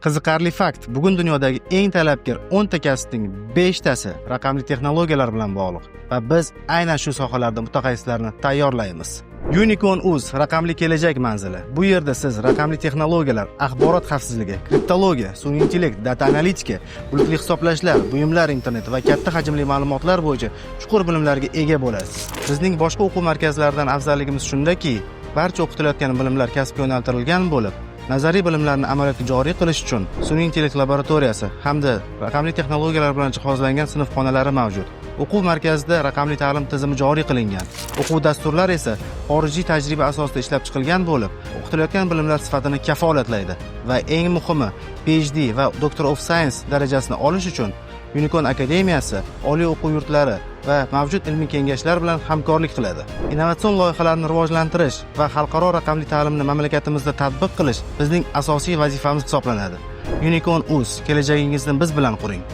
Qiziqarli fakt: bugun dunyodagi eng talabgor 10 ta kasbning 5 tasi raqamli texnologiyalar bilan bog'liq va biz aynan shu sohalarda mutaxassislarni tayyorlaymiz. Unicorn Uz raqamli kelajak manzili. Bu yerda siz raqamli texnologiyalar, axborot xavfsizligi, kriptologiya, sun'iy intellekt, data analitika, bulutli hisoblashlar, buyumlar interneti va katta hajmli ma'lumotlar bo'yicha chuqur bilimlarga ega bo'lasiz. Bizning boshqa o'quv markazlaridan afzalligimiz shundaki, barcha o'qitilayotgan bilimlar kasbga yo'naltirilgan bo'lib, nazariy bilimlarni amaliyotga joriy qilish uchun sun'iy intellekt laboratoriyasi hamda raqamli texnologiyalar bilan jihozlangan sinf xonalari mavjud. O'quv markazida raqamli ta'lim tizimi joriy qilingan. O'quv dasturlari esa xorijiy tajriba asosida ishlab chiqilgan bo'lib, o'qitilayotgan bilimlar sifatini kafolatlaydi va eng muhimi, PhD va Doctor of Science darajasini olish uchun Unicorn Akademiyasi oliy o'quv yurtlari va mavjud ilmiy kengashlar bilan hamkorlik qiladi. Innovatsion loyihalarni rivojlantirish va xalqaro raqamli ta'limni mamlakatimizda tatbiq qilish bizning asosiy vazifamiz hisoblanadi. Unicorn Uz, kelajagingizni biz bilan quring.